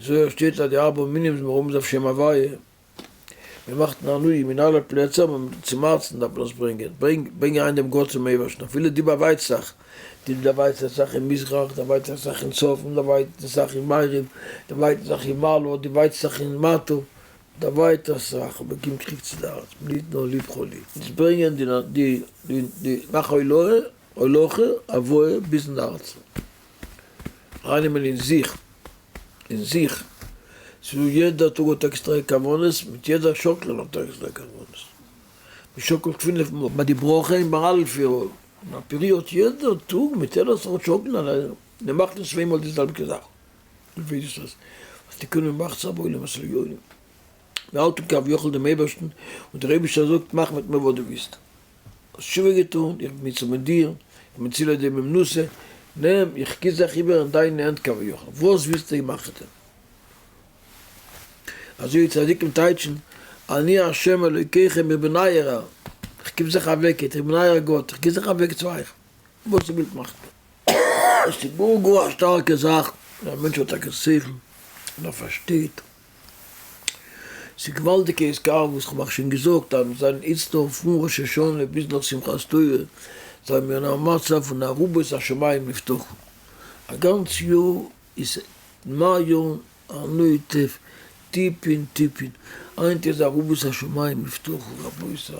זוהר שטייט אז די ארבעה מינים זענען מרומז אויף שם הוויה, מען מאכט נענועים אין אלע פלעצער אבער צום הארצן דארף מען עס ברענגען, ברענג ברענג אריין דעם גאט צום אייבערשטן אפילו דו באווייזט זיך, דו דערווייזט זיך אין מזרח, דערווייזט זיך אין צפון, דערווייזט זיך אין מערב, דערווייזט זיך אין מעלה, דערווייזט זיך אין מטה, דערווייטער זיך אבער קום קריג צו די הארץ, מליט נא לבך לי. אונז ברענגען די די די די מאך הולכה הולכה הבאה ביזן הארצן. ארייננעמען אין זיך אין זיך. ס'איז דא יעדע טאג האט עקסטערע כוונות, מיט יעדע שאקלען האט ער עקסטערע כוונות. מ'שאקלט פינף מאל ביי די ברכה און ביי הלל פיר מאל. און א פרי האט יעדע טאג מיט יעדע סארט שאקלען און ער מאכט נישט צוויי מאל די זעלביגע זאך. דו ווייסט אז אז תיקונים מאכט זיך בעולם הזה יונים. מען האלט אן כביכול דעם אייבערשטן, און דער אייבערשטער זאגט מאך מיט מיר וואס דו ווילסט. האסט תשובה געטון, איך בין צו מיט דיר, איך בין צילא דממנוסה, נעם, איך גיב זיך איבער אין דיינע הענט כביכול, וואס ווילסטו איך מאך דיר? אזוי ווי צדיקים טייטשן, אני ה' אלוקיכם איך בין אייער האר, איך גיב זיך אוועק, איך בין אייער גאט, איך גיב זיך אוועק צו אייך, וואס איר ווילט מאכט מיר. עס איז גאר גאר א שטארקע זאך ווען א מענטש האט טאקע שכל און ער פארשטייט. ס'איז געוואלדיגע התקרבות, כ'האב אייך שוין געזאגט אז מיר זענען איצט דא פון ראש השנה ביז נאך שמחת תורה זענען מיר אין א מצב פון ארובות השמים נפתחו, א גאנץ יאר איז מעיין הנוטף טיפין טיפין, היינט איז ארובות השמים נפתחו רבותי,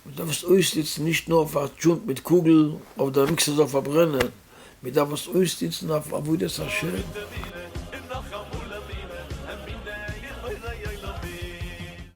מען דארף עס אויסנוצן נישט נאר פאר טשולנט מיט קוגל אויף דער מיקסער זאל פארברענען, מען דארף עס אויסנוצן אויף עבודת השם.